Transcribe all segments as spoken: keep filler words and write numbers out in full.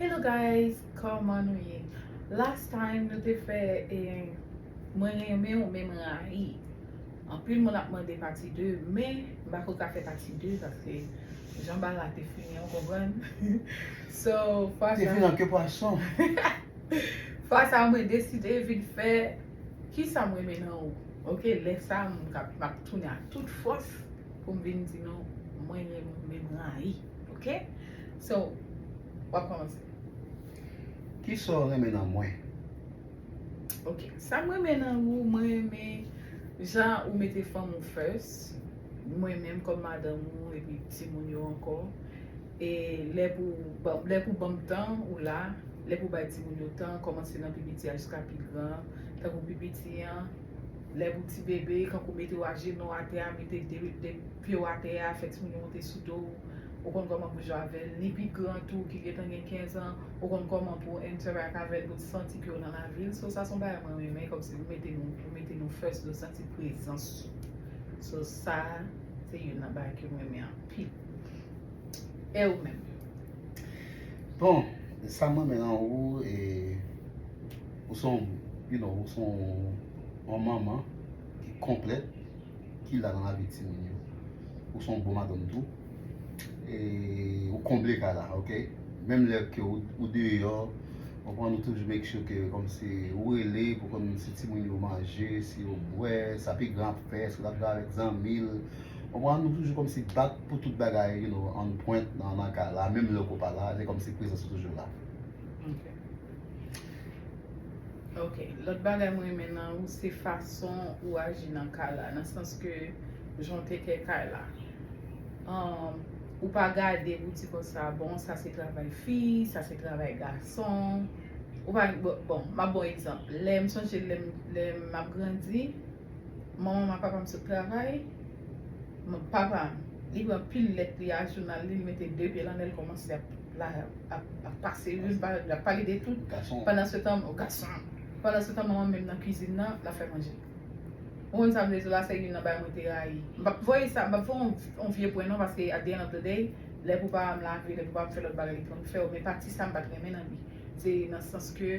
Hello guys, kòman nou ye? Last time nou te fè eh, mwen renmen w men m rayi. Anpil moun ap mande pati de, men m pa ko ka fè pati de paske jan bagay la te fini an, w konprann? So, fwa Te sa, fini an ke pwason. fwa sa mwen deside vin fè kisa m renmen nan ou. Ok, lè sa m ka- m ap tounen ak tout fòs pou m vin di nou mwen renmen w men m rayi. Ok? So, w ap kòmanse. Kisa w renmen nan mwen? Ok, sa mwen renmen nan ou, mwen renmen jan ou mete fanm ou first. Mwen menm kòm madanm ou epi timoun yo ankò. E lè pou ban- lè pou ban m tan ou la, lè pou bay timoun yo tan, kòmanse nan pi piti a jiska pi gran. Tankou pi piti an, lè pou ti bebe, kankou mete w ajenou atè a, mete de, de pye w atè a, fè timoun yo monte sou do w. Ou konn kòman pou jwe avè l. Ni pi gran tou ki gentan gen kenz an, ou konn kòman pou interact avè l, pou l santi ke w nan lavi l. So sa se yon bagay mwen renmen, kòmsi ou mete nou, ou mete nou first, nou santi prezans ou. So sa se youn nan bagay ke mwen renmen anpil. E ou menm? Bon, sa mwen renmen nan ou, e, ou se yon, you know, ou se yon, yon manman ki konplèt, ki la nan lavi timoun yo. Ou se yon bon madanm tou. E ou konble kay la, ok? Menm lè ke ou, ou deyò, ou konprann, ou toujou make sure ke kòmsi ou rele pou konn si timoun yo manje, si yo bwè, sa pi gran ap fè, èske l ap jwe avèk zanmi l. Ou konprann, ou toujou kòmsi bat pou tout bagay, you know, on point nan, nan kay la, menm lè ou pa la, se kòmsi prezans ou toujou la. Ok. Ok, lòt bagay mwen renmen nan ou se fason ou aji nan kay la, nan sans ke jan w take care kay la. Um, ou pa gade pou di konsa, bon, sa se travay fi, sa se travay gason. Ou pa, bon, bon, m ap ba w egzanp. Lè m sonje lè m, lè m ap grandi, manman m ak papa m sot travay, m- papa m, li pran pil lèt li ak jounal li, li mete de pye l anndan, l kòmanse ap, la, ap, ap pase youn pa youn, l ap pale de tout. Gason. Pandan se tan, gason. Pandan se tan, manman m menm nan kwizin nan, l ap fè manje. Ou konn sa m vle di w la, se youn nan bagay mwen te rayi. M p ap voye sa, m p ap fè yon, yon vye pwen non, paske at the end of the day, lè pou papa m lave, lè pou papa m fè lòt bagay, li konn fè yo. Men pati sa m pa t renmen nan li. Se nan sans ke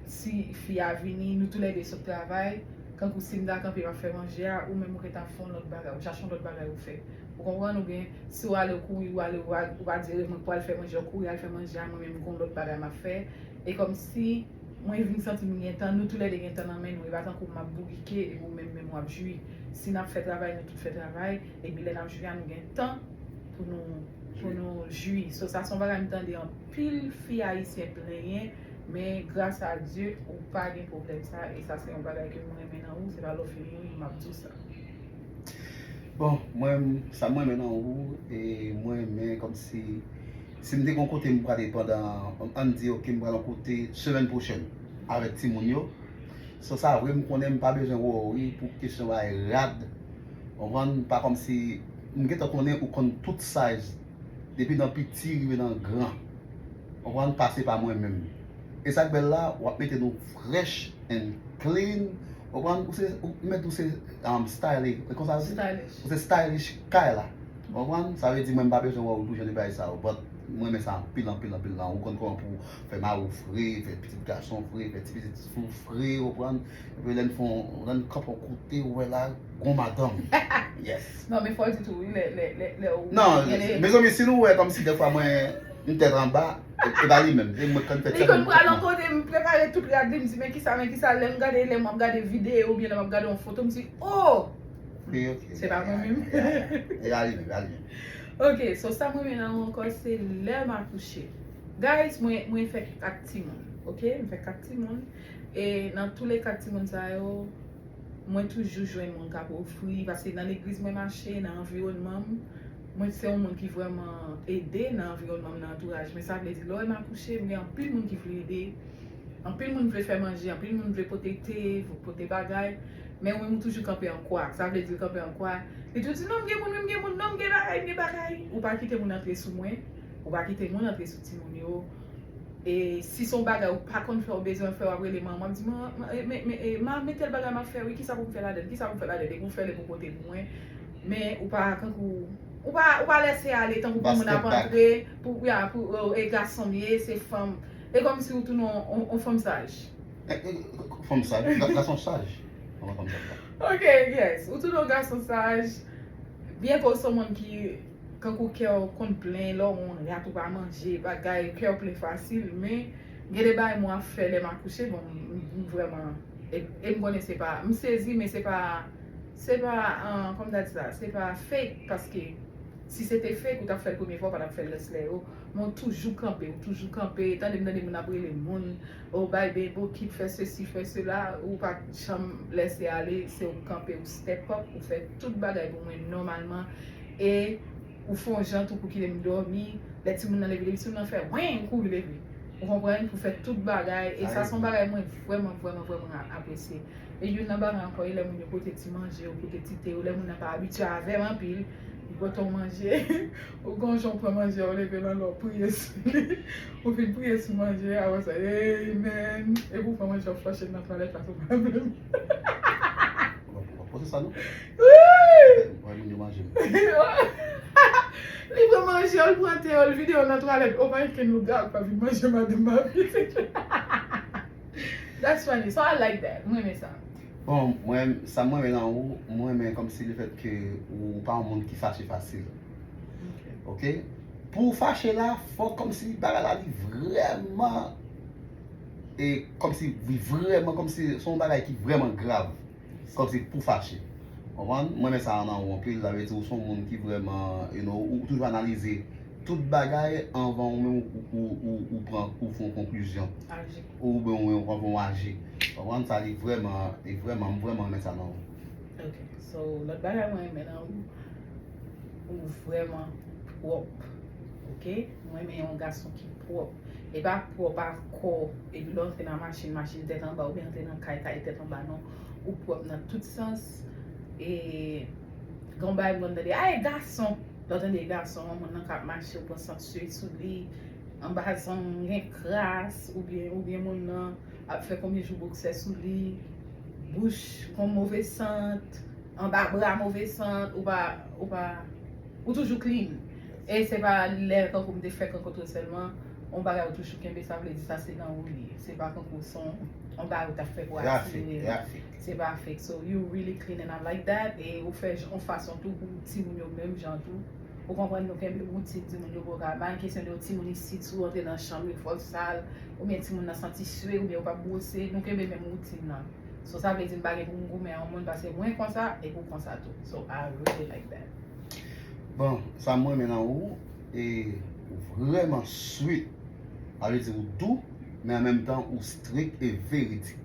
si fi a vini, nou toulède sot travay, kankou si m ta kanpe m ap fè manje a, ou menm ou gentan ap fè yon lòt bagay, ou chache yon lòt bagay ou fè. Ou konprann? Oubyen si w ale w kouri, ou ale, ou pa, ou pa di mwen pou al fè manje, ou kouri al fè manje a, mwen menm m gon lòt bagay m ap fè. E kòmsi mwen vin santi m gen tan, nou toulède gen tan nan men nou, e pa tankou m ap bourike epi ou menm menm w ap jwi. Si n ap fè travay, nou tout fè travay, epi lè n ap jwi a, nou gen tan pou nou, pou nou jwi. So sa se yon bagay m tande anpil fi ayisyen plenyen, men gras a Dye, ou pa gen pwoblèm sa, e sa se yon bagay ke m renmen nan ou, se pa lè w fini ri m ap di w sa. Bon, mwen, sa mwen renmen nan ou, e mwen renmen kòmsi, si m te gon kote m prale pandan, ann di, ok, m pral yon kote semèn pwochèn avèk timoun yo. So sa vre, m konnen m pa bezwen worry pou kesyon bay rad. Ou konprann? Pa kòmsi, m gentan konnen ou konn tout size, depi nan piti rive nan gran. Ou konprann? Pase pa mwen menm. E sa k bèl la, w ap mete nou fresh and clean. Ou konprann? Ou se, ou mèt ou se um, stylish. E konsa yo di? Stylish. Ou se stylish kay la. Ou konprann? Sa vle di mwen m pa bezwen wè ou pou jan de bagay sa yo. But mwen renmen sa anpil, anpil, anpil nan ou. Ou konn kòman pou fè mari w fre, fè pitit gason fre, fè ti pitit fi w fre, ou konprann? Epi lè n fè yon, lè n kanpe yon kote, ou wè la, gon madanm. Yes. Non, men fò w di tou, wi, lè, lè, lè, lè ou Non, gen lè- mezanmi, si nou wè kòmsi dèfwa mwen, m tèt anba, e, e pa li menm, se mwen k konn fè Li konn pral yon kote, m prepare tout rad li, m di, men kisa, men kisa, lè m gade, lè m ap gade videyo oubyen lè m ap gade yon foto, m di, oh! Ok, ok. Se pa mwen menm. Ya, ya, ya. E pa li menm, e pa li menm. Ok, so sa mwen renmen nan ou ankò, se lè m akouche. Guys, mwen, mwen fè kat timoun, ok? M fè kat timoun. E nan tou le kat timoun sa yo, mwen toujou jwenn moun k ap ofri, paske nan legliz mwen mache, nan anviwònman m, mwen se yon moun ki vrèman ede nan anviwònman m, nan antouraj. Men sa vle di, lè w wè m akouche, m gen anpil moun ki vle ede. Anpil moun vle fè manje, anpil moun vle pote te, pote bagay. Men ou menm ou toujou kanpe an kwa. Sa vle di l kanpe an kwa. Li toujou di, non, m gen moun, wi, m gen moun, non, m gen bagay, m gen bagay. Ou pa kite moun antre sou mwen. Ou pa kite moun antre sou timoun yo. E si se yon bagay ou pa konn fè, ou bezwen fè, w ap rele manman, w ap di, "Man, man, e, men, men, e, ma, men tèl bagay m ap fè, wi, kisa pou m fè ladan l? Kisa pou m fè ladan l?" Epi ou fè l, epi ou pote pou mwen. Men ou pa kankou, Ou pa, ou pa lèse ale tankou pou moun ap antre, pou, ya, pou, e gason m ye, se fanm. E kòmsi ou tounen yon, yon fanm saj. Fanm saj, gason saj. Fanm saj. Ok, yes. Ou tounen yon gason saj. Byen ke w se yon moun ki, kankou kè w konn plen, lè w wè yon rat ou pa manje, bagay, kè w plen fasil, men gen de bagay mwen ap fè lè m akouche, bon, m vrèman, e m konnen se pa, m sezi, men se pa, se pa, kòman ta di sa, se pa fake, paske si se te fake, ou t ap fè l premye fwa, ou pa t ap fè l rès lè yo. Men w toujou kanpe, ou toujou kanpe, tande m tande moun ap rele moun, ou bay bebo kit, fè sesi, fè sela, ou pa t janm lèse ale, se ou kanpe, ou step up, ou fè tout bagay pou mwen nòmalman, e ou fè yon jan tou pou kite m dòmi, lè timoun nan leve, depi timoun nan fè wen, ou kouri leve. Ou konprann? Pou fè tout bagay, e sa se yon bagay mwen vrèman, vrèman, vrèman apresye. E youn nan bagay ankò, e lè moun yo pote ti manje yo, pote ti te yo, lè moun nan pa abitye avè m anpil, li pote yon manje, ou gon jan w pran manje a, ou leve nan lè w priye sou li, ou fin priye sou manje a, apre sa, amen, epi w pran manje a, w fwache l nan twalèt la, se yon pwoblèm. Ou pa poze sa non. Wi! Mwen moun yo manje m. Li pran manje a, l pran te yo, l vide yo nan twalèt, o my ken lougarou pa vin manje madanm m avè. That's funny. So I like that. Mwen renmen sa. Bon, mwen, sa mwen renmen nan ou, mwen renmen kòmsi lefèt ke ou pa yon moun ki fache fasil. Ok? Pou w fache la, fòk kòmsi bagay la li vrèman, e kòmsi li vrèman, kòmsi se yon bagay ki vrèman grav. Kòmsi pou fache. Konprann? Mwen renmen sa nan ou anpil, sa vle di ou se yon moun ki vrèman, you know, ou toujou analize tout bagay anvan ou menm ou, ou, ou, ou pran, ou fè yon konklizyon. Oubyen ou anvan ou aji. Konprann? Sa li vrèman, li vrèman, m vrèman renmen sa nan ou. Ok. So, lòt bagay mwen renmen nan ou, ou vrèman pwòp. Ok? Mwen renmen yon gason ki pwòp. E pa pwòp a kò, epi lè w antre nan machin, machin tèt anba, oubyen antre nan kay, kay tèt anba, non. Ou pwòp nan tout sans. E gen yon bagay m konn tande, a e gason. Lè w tande gason, yon moun nan k ap mache, ou pran sant swe sou li, anba zong, gen kras, oubyen, oubyen moun nan ap fè konbyen jou boksè sou li, bouch gon move sant, anba bra move sant, ou pa, ou pa, ou toujou clean. E se pa lè kankou m te fèk rankontre w sèlman, yon bagay ou toujou kenbe, sa vle di sa se nan ou li ye. Se pa kankou se yon, yon bagay ou t ap fè pou atire. Se pa fake. So, you really clean and I like that. E ou fè yon fason tou pou timoun yo menm jan tou. Ou konprann nou kenbe woutin timoun yo pou yo ka. Pa gen kesyon de yon timoun isit, si w antre nan chanm yo, fò l sal, oubyen timoun nan santi swe, oubyen yo p ap bwose, nou kenbe menm woutin nan. So, sa vle di m pa gen pou m goumen a yon moun, paske mwen konsa, epi w konsa tou. So, I really like that. Bon, sa mwen renmen nan ou, e ou vrèman sweet. Sa vle di ou dou, men an menm tan ou strik e veridik.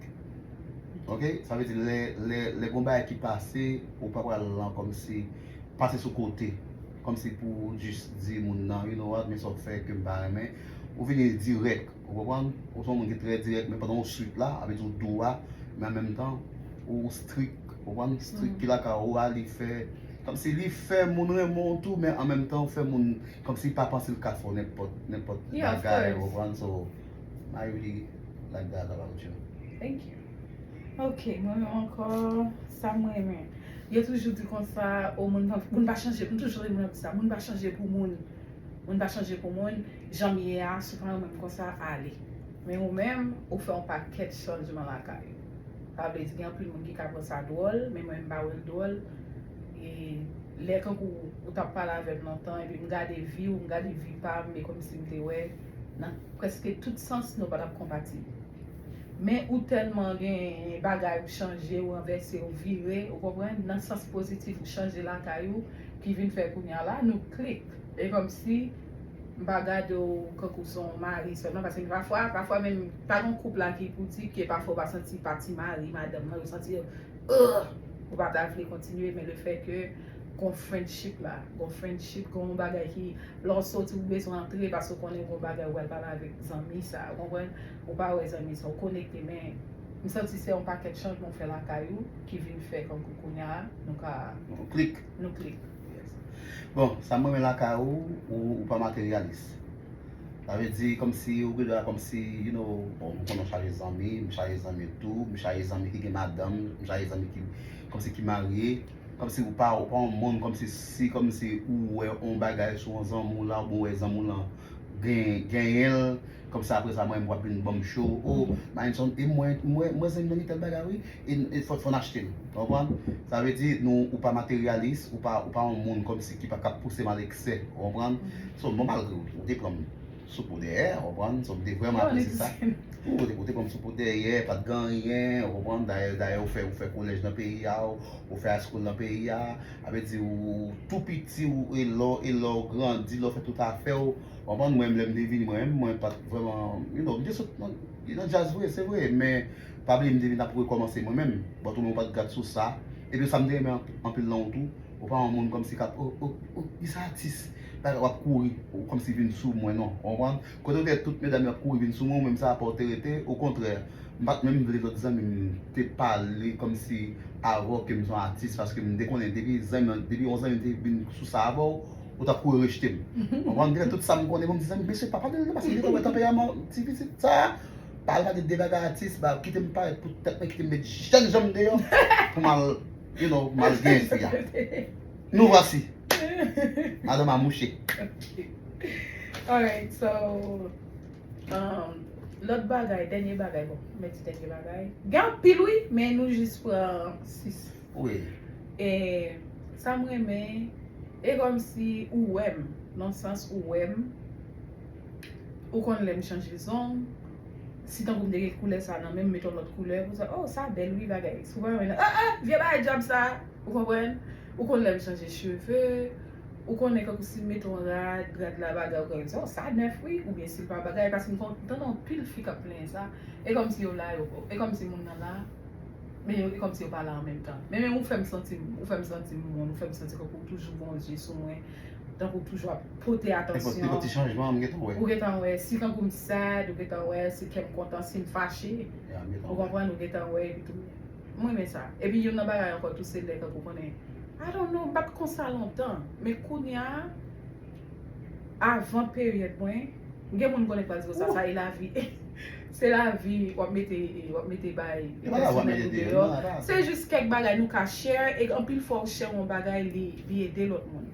Ok? Sa vle di lè, lè, lè gon bagay ki pase, ou pa pral lan kòmsi pase sou kote. Kòmsi pou jis di moun nan, you know what, men sa w fè ke m pa renmen. Ou vini dirèk, ou konprann? Ou se yon moun ki trè dirèk, men pandan ou sweet la, sa vle di ou dou a, men an menm tan, ou strik, ou konprann? Strik ki lakay ou a, li fè, kòmsi li fè moun renmen w tou, men an menm tan, ou fè moun, kòmsi pa panse l ka fè w nenpòt, nenpòt bagay, ou konprann? So, I really like that about you. Thank you. Ok, mwen menm ankò, sa mwen renmen. Yo toujou di konsa, o moun pa, moun pa chanje, m toujou tande moun ap di sa, moun pa chanje pou moun. Moun pa chanje pou moun, jan m ye a, si w pa renmen m konsa, ale. Men ou menm, ou fè yon pakèt chanjman lakay ou. Sa vle di gen anpil moun ki ka pran sa dwòl, men mwen m pa wè l dwòl. E lè kankou ou t ap pale avè m lontan, epi m gade vi w, m gade vi pa m, e kòmsi m te wè nan prèske tout sans nou pa t ap konpatib. Men ou tèlman gen bagay ou chanje, ou ranvèse, ou vire, ou konprann, nan sans pozitif ou chanje lakay ou, ki vin fè kounye a la, nou klik. E kòmsi m pa gade w kankou se yon mari sèlman, paske pafwa, pafwa menm, pa gen koup la ki pou di ke pafwa ou pa santi pati mari, madanm nan, ou santi, ugh, ou pa ta vle kontinye, men le fè ke gon friendship la, gon friendship, gon bagay ki, lè w soti ou bezwen antre, paske ou konnen gon bagay ou pral pale avèk zanmi sa, ou konprann? Ou pa wè zanmi sa, ou konekte, men m santi se yon pakèt chanjman ou fè lakay ou ki vin fè kankou kounye a nou ka. Nou klik. Nou klik. Yes. Bon, sa m renmen lakay ou, ou, ou pa materyalis. Sa vle di kòmsi ou gen dwa kòmsi, you know, bon, m konnen w chaje zanmi, m chaje zanmi tou, m chaje zanmi ki gen madanm, m chaje zanmi ki, kòmsi ki marye, Kòmsi ou pa, ou pa yon moun, kòmsi, si kòmsi ou wè yon bagay sou yon zanmi w la, oubyen ou wè zanmi w lan gen, genyen l, kòmsi apre sa mwen menm w ap vin ban m cho, oh, Marinson, e mwen, mwen, mwen zanmi nan gen tèl bagay wi, e, e fò, fò n achte l, w konprann? Sa vle di, nou, ou pa materyalis, ou pa, ou pa yon moun kòmsi ki pa, k ap pouse m a leksè, w konprann? So, bon, malgre ou, ou te pran m sou po dèyè, w konprann? So, m te vrèman apresye sa. Ou te, ou te pran m sou po dèyè, pa t gen anyen, w konprann? Dayè, dayè, ou fè, ou fè kolèj nan peyi a w, ou fè high school nan peyi a, sa vle di ou tou piti, ou, e lè w, e lè w grandi, lè w fè tout afè w, w konprann? Mwen menm, lè m te vini, mwen menm, mwen pa t vrèman, you know, m te sot nan, nan djaz vre, se vre, men pa bliye m te vin ap rekòmanse mwen menm, but ou menm ou pa t gad sou sa, epi sa m te renmen anp-, anpil nan ou tou, ou pa yon moun kòmsi k ap, oh, oh, oh, li se atis. Bagay w ap kouri, ou kòmsi vin sou mwen, non. Ou konprann? Kote w te tout medam yo ap kouri vin sou mwen, ou menm sa pa w te rete. Okontrè, m pa t menm vle lòt zanmi m te pale kòmsi avè w ke m se yon atis, paske m te konnen depi zanmi, depi yon zanmi te vin sou sa avè w, ou t ap kouri rejte m. Ou konprann? M te fè tout sa m konnen pou m di zanmi, mesye, pa pale de l non, paske m gentan wè tanperaman ti pitit sa. Pa al pale de bagay atis, ba, kite m parèt pou tèt mwen, kite m met jèn jan m deyò pou m al, you know, m al gen fi a. Nous voici. Madanm a mouche. Alright, so, um, lòt bagay, dènye bagay, bon, mwen di dènye bagay. Gen anpil wi, men nou jis pran sis. Wi. E sa m renmen, e kòmsi ou wè m, nan sans ou wè m, ou konn lè m chanje zong, si tankou m te gen koulè sa nan men m, m met yon lòt koulè, pou sa, oh, sa bèl wi bagay. Si w pa renmen nan, ah, ah, vye bagay djab sa, ou konprann? Ou konn lè m chanje cheve, ou konnen kankou si m met yon rad, rad la bagay, ou konn di, oh, sa nèf wi, oubyen si l pa bagay, paske m konn tande anpil fi k ap plenyen sa, e kòmsi yo la, yo, e kòmsi moun nan la, men yo, e kòmsi yo pa la an menm tan. Men, men ou fè m santi m, ou fè m santi m moun, ou fè m santi kankou w toujou gon zye sou mwen, tankou w toujou ap pote atansyon. Nenpòt ti chanjman, m gentan wè. Ou gentan wè, si kankou m sad, ou gentan wè, si kè m kontan, si m fache. Ou konprann, ou gentan wè, epi tou. M renmen sa. Epi youn nan bagay ankò tou, se lè kankou konnen, I don't know, m pa t konsa lontan. Men kounye a, avan peryòd mwen, gen moun konnen k pral di konsa, sa e lavi. Se lavi, w ap mete, w ap mete bay pèsonèl ou deyò. Se jis kèk bagay nou ka share, e anpil fwa w share yon bagay, li, li ede lòt moun.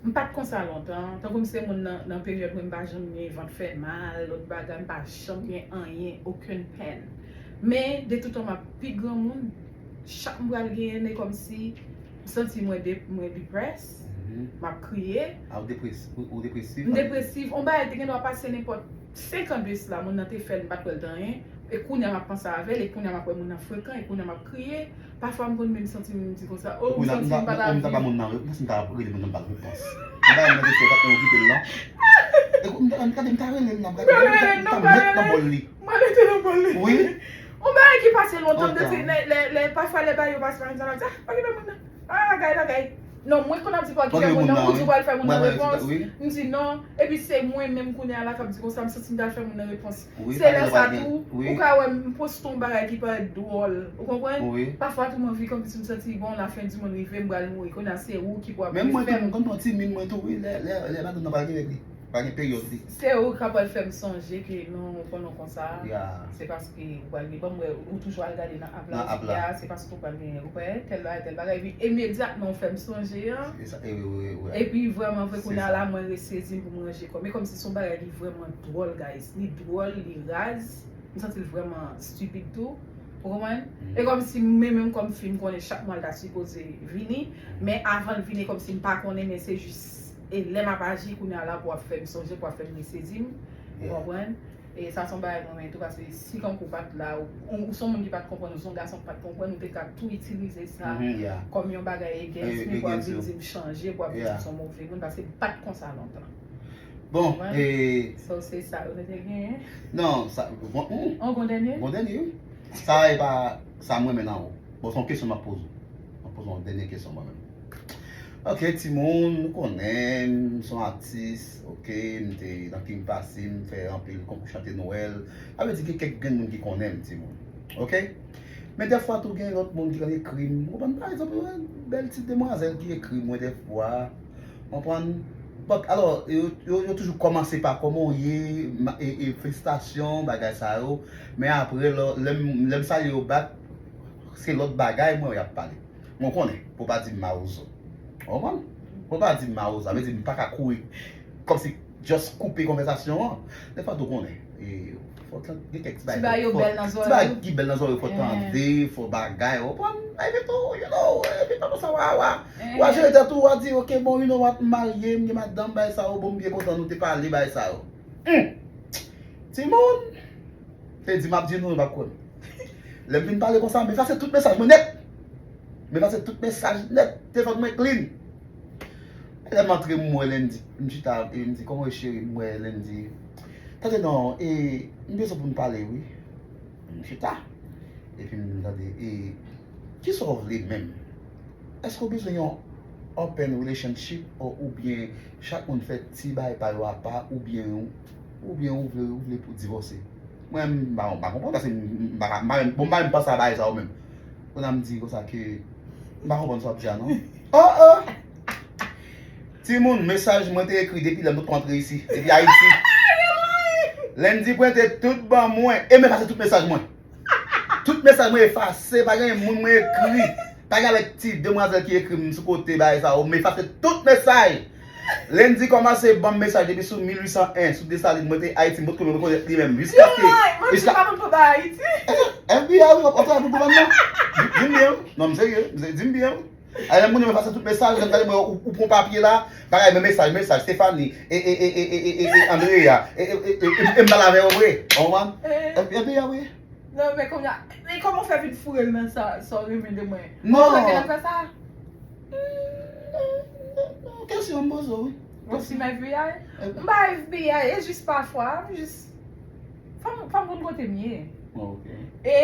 M pa t konsa lontan. Tankou m se moun nan, nan peryòd mwen, m pa janm gen vant fè mal, lòt bagay, m pa janm gen anyen, okenn pèn. Men, de toutan m ap pi granmoun, chak m pral genyen, e kòmsi m santi mwen de, mwen depressed, m ap kriye. Ah, ou depres-, ou, ou depresif? M depresiv. On bagay te gen dwa pase nenpòt senk an de sila, moun nan te fè l, m pa t wè l t anyen. E kounye a m ap panse avè l, e kounye a m ap wè moun nan frekan, e kounye a m ap kriye. Pafwa m konn menm santi m di konsa, oh, m santi m pa ta viv. Ou m ta ba moun nan, ou m ta ba moun nan repons, m ta rele moun nan ba l repons. M ta rele nan kesyon, pa t okipe l lan. E m ta, m ta, m ta rele l nan, m ta rele l, m ta met nan bòl li. Mwen rete nan bòl li. Wi. On bagay ki pase lontan, m te di, lè, lè, lè, pafwa lè bagay yo pase, pa gen sa m ap di, ah, pa gen moun nan. Ah, bagay, bagay. Non, mwen konn ap di pa okipe moun nan, ou di w al fè moun nan repons. M di non, epi se mwen menm kounye a la k ap di konsa, m santi m t al fè moun nan repons. Se lè sa tou, ou ka wè m poste yon bagay ki parèt dwòl. Ou konprann? Pafwa tou m anvi kòmsi m santi, bon, lafen di monn rive, m pral mouri. Kounye a se ou ki pou ap fè m. Menm mwen tou, m konn pran ti min mwen tou, wi, lè, lè, lè madanm nan pral gen règ li. Pa gen peryòd li. Se ou k ap fè m sonje ke non, ou konnen konsa. Se paske ou pral gen, bon, mwen, ou toujou al gade nan app la, se paske ou pral gen, ou pral tèl bagay, tèl bagay. Epi imedyatman ou fè m sonje an. Epi vrèman vre, kounye a la, mwen resezi m pou m ranje kò m. E kòmsi se yon bagay ki vrèman dwòl, guys. Li dwòl, li raz. M santi l vrèman stupid tou. Ou konprann? E kòmsi mwen menm kòm fi, m konnen chak mwa l ta sipoze vini. Men avan l vini, kòmsi m pa konnen, men se jis E lè m ap aji kounye a la pou w ap fè m sonje, pou w ap fè m resezi m. Ou konprann? E sa se yon bagay mwen renmen tou, paske si kankou w pa t la, ou, ou, ou se yon moun ki pa t konprann, ou se yon gason ki pa t konprann, ou te ka tou itilize sa kòm yon bagay against me, pou w ap vin di m chanje, pou w ap vin di m se yon move moun, paske m pa t konsa lontan. Bon, e. So, se sa yo te genyen. Non, sa, bon, hmm. On bon dènye? Bon dènye, wi. Sa e pa sa mwen renmen nan ou. Bon, se yon kesyon m ap poze w. M ap poze w yon dènye kesyon mwen menm. Ok, timoun, nou konnen m se yon atis, ok, m te nan King Pasi, m fè anpil konkou chante Nwèl. Sa vle di gen kèk grenn moun ki konnen m, timoun. Ok? Men dèfwa tou gen lòt moun ki konn ekri m. Ou konprann? Pa egzanp, yon bèl ti demwazèl ki ekri mwen dèfwa. Ou konprann? But, alò, yo, yo, yo toujou kòmanse pa kòman w ye, e, e felisitasyon, bagay sa yo. Men apre, lè, lè m, lè m salye yo back, se lòt bagay mwen wè y ap pale. Mwen konnen, pou pa di m mawozo. Ou konprann? Pou pa di m mawozo, sa vle di m pa ka kouri kòmsi just koupe konvèsasyon an. Defwa tou konnen. E, fò tan-, gen kèk ti bagay. Ti bagay yo bèl nan zòrèy. Ti bagay ki bèl nan zòrèy, fò tande, fò bagay, ou konprann? Epi tou, you know, epi pa konsa, wa, wa. Wa jere tèt ou, wa di, ok, bon, you know what, m marye, m gen madanm, bagay sa yo, bon, m byen kontan nou te pale, bagay sa yo. Hmm. Timoun, te di m ap di nou, nou p ap kwè m. Lè m vin pale konsa, m efase tout mesaj mwen nèt. M efase tout mesaj nèt. Telefòn mwen clean. Lè m antre, m wè Landy. M chita, e m di, kòman w ye cheri? M wè Landy. Tande non, e, m bezwen pou n pale, wi. M chita. Epi m tande, e, kisa w vle menm? Èske w bezwen yon open relationship, o-, oubyen chak moun fè ti bagay pa yo apa, oubyen, oubyen ou vle, ou vle pou divòse? Mwen, m pa, m pa konprann, paske m, m pa ka, m pa menm, bon, m pa menm panse a bagay sa yo menm. Kounye a m di konsa ke m pa konprann sa w ap di a non. Oh, oh! Timoun, mesaj mwen te ekri depi lè m potko antre isi, depi Ayiti. Landy prente tout ban mwen, e m efase tout mesaj mwen. Tout mesaj mwen efase, pa gen moun mwen ekri. Pa gen avèk ti demwazèl ki ekri m sou kote bagay sa yo, m efase tout mesaj. Landy kòmanse ban m mesaj depi sou mil uit san en, sou Desalin, mwen te Ayiti, m potko menm rekonèt li menm. Jiskaske, jiska F B I, wi, w ap travay pou gouvènman. Di, di m byen, wi. Non, m serye, m serye, di m byen, wi. Alè, moun yo efase tout mesaj, lè m gade mwen, ou, ou pran papye la, bagay, men mesaj, mesaj, Stephanie, e, e, Andrea, e, e, e, e, e, e m pale avè yo vre, w konprann? F B I, wi. Non, men kounye a, men kòman w fè vin foure l nan sa, sa w renmen de mwen? Non. Ou kwè ke l ap fè sa? Non, non, non, kesyon m poze w, wi. Bon, si m F B I, m pa F B I, e jis pafwa, m jis, fò m, fò m konn kote m ye. Ok. E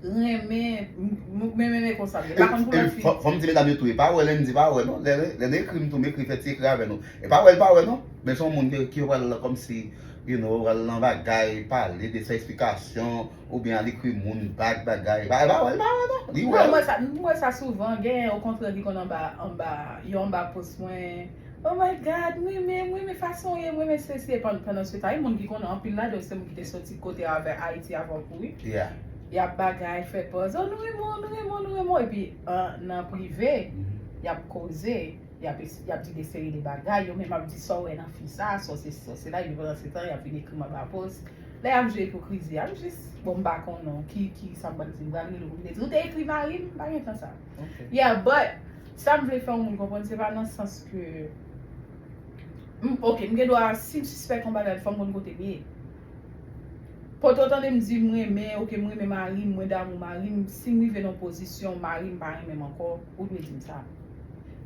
renmen, m, m, men, men, men konsa, m pa konn pou lòt fi. Fò, fò m di medam yo tou, e pa wè Landy, pa wè non. Lè, lè, lè n ekri m tou, m ekri, fè ti ekri avè nou. E pa wè l, pa wè non. Men se yon moun ke, ki pral kòmsi, you know, pral nan bagay, pale de sa, eksplikasyon, oubyen al ekri moun, bag, bagay. Pa, pa wè l, pa wè non. Li wè. Non, m wè sa, m wè sa souvan. Gen, okontrè, ki konn anba, anba, yo anba post mwen. Oh my God, m renmen, m renmen fason w ye, m renmen sesi. E pann-, pandan se tan, gen moun ki konnen, anpil ladan yo se moun ki te soti kote avè Ayiti avè w kouri. Yeah. Y ap bagay, fè pòz. Oh, nou renmen w, nou renmen w, nou renmen w. Epi, an, nan prive, y ap koze, y ap es-, y ap di de seri de bagay. Yo menm ap di sa w wè nan fi sa, sa w se, sa w se la. Epi pandan se tan, y ap vin ekri m anba post. Lè y ap jwe ipokrizi a, m jis, bon, m pa konnen ki, ki sa m pral di. M pral rele w pou m te di, ou te ekri mari m, m pa gen tan sa. Ok. Yeah, but, sa m vle fè yon moun konprann, se pa nan sans ke, m, ok, m gen dwa, si m sispèk yon bagay, fò m konn kote m ye. Pote w tande m di m renmen, ok, m renmen mari m, mwen damou mari m, si m rive nan yon pozisyon, mari m pa renmen m ankò, ou dwe di m sa.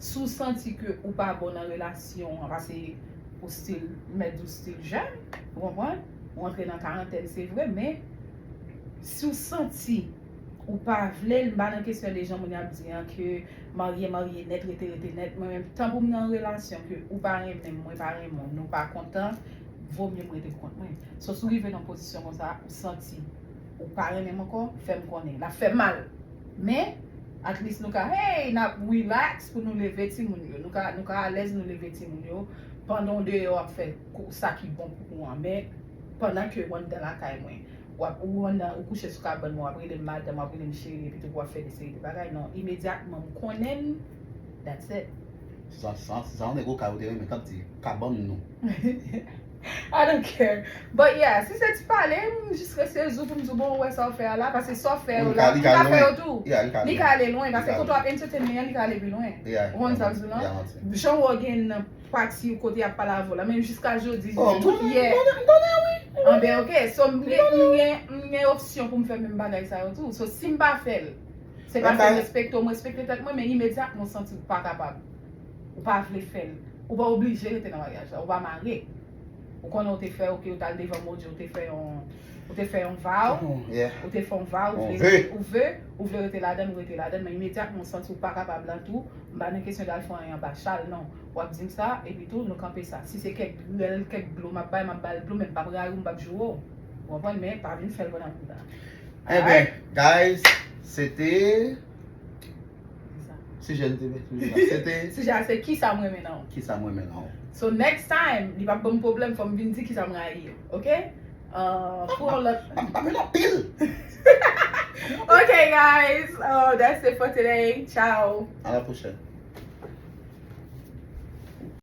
Si w santi ke ou pa bon nan relasyon an, paske ou still, m mèt di w still jèn, ou konprann? Ou antre nan karantèn, se vre, men si w santi ou pa vle l, m pa nan kesyon de jan moun yo ap di an, ke marye, marye nèt, rete, rete nèt. Mwen menm, tan pou m nan relasyon ke ou pa renmen m, mwen pa renmen w, nou pa kontan, vo mye m rete pou kont mwen. So, si w rive nan pozisyon konsa, ou santi ou pa renmen m ankò, fè m konnen. L ap fè mal. Men, at least nou ka, hey, n ap relax pou nou leve timoun yo. Nou ka, nou ka alèz nou leve timoun yo. Pandan w deyò ap fè kou-, sa ki bon pou ou an. Men, pandan ke w anndan lakay mwen, w ap, ou anndan, ou kouche sou kabann mwen, w ap rele m madanm, w ap rele m cheri, epi tou w ap fè de seri de bagay. Non, imedyatman m konnen l, that's it. Sa, sa, sa yon nèg okay ou te renmen, k ap di, kabann nou. I don't care. But yeah, si se ti pale, m jis rete sezi pou m di w, bon, ou wè sa w fè a la, paske sa w fè yo la, m ka fè yo tou. Li ka ale lwen, paske kote w ap entertain li an, li ka ale pi lwen. Ou konprann sa m di w lan? Jan w wè w gen nan pati kote y ap pale avè w la, men jiska jodi, tout yè. Anben, ok, so m gen, m gen, m gen opsyon pou m fè menm bagay sa yo tou. So si m pa fè l, se paske m respekte w, m respekte tèt mwen, men imedyatman w santi w pa kapab. Ou pa vle fè l. Ou pa oblije rete nan maryaj la. Ou pa mare. Ou konnen ou te fè, ok, ou t al devan Bondye, ou te fè yon, ou te fè yon vow, ou te fè yon vow, ou vle, ou vle, ou vle rete ladan l, ou rete ladan l, men imedyatman ou santi ou pa kapab la tou, m pa nan kesyon de al fè anyen anba chal, non. W ap di m sa, epi tou, nou kanpe sa. Si se kèk gwèl, kèk dlo m ap bay, m ap ba l dlo, men m p ap rayi w, m p ap joure w. Ou konprann? Men pa vin fè l pandan m la. Enben, guys, se te Sijè n te met toujou la. Se te Sijè a se kisa m renmen nan ou. Kisa m renmen nan ou. So next time, li p ap ban m pwoblèm, fò m vin di kisa m rayi yo. Ok? Ah, pou yon lòt. M ap, m ap met anpil. Okay, guys. Oh, that's it for today. Ciao. À la prochaine.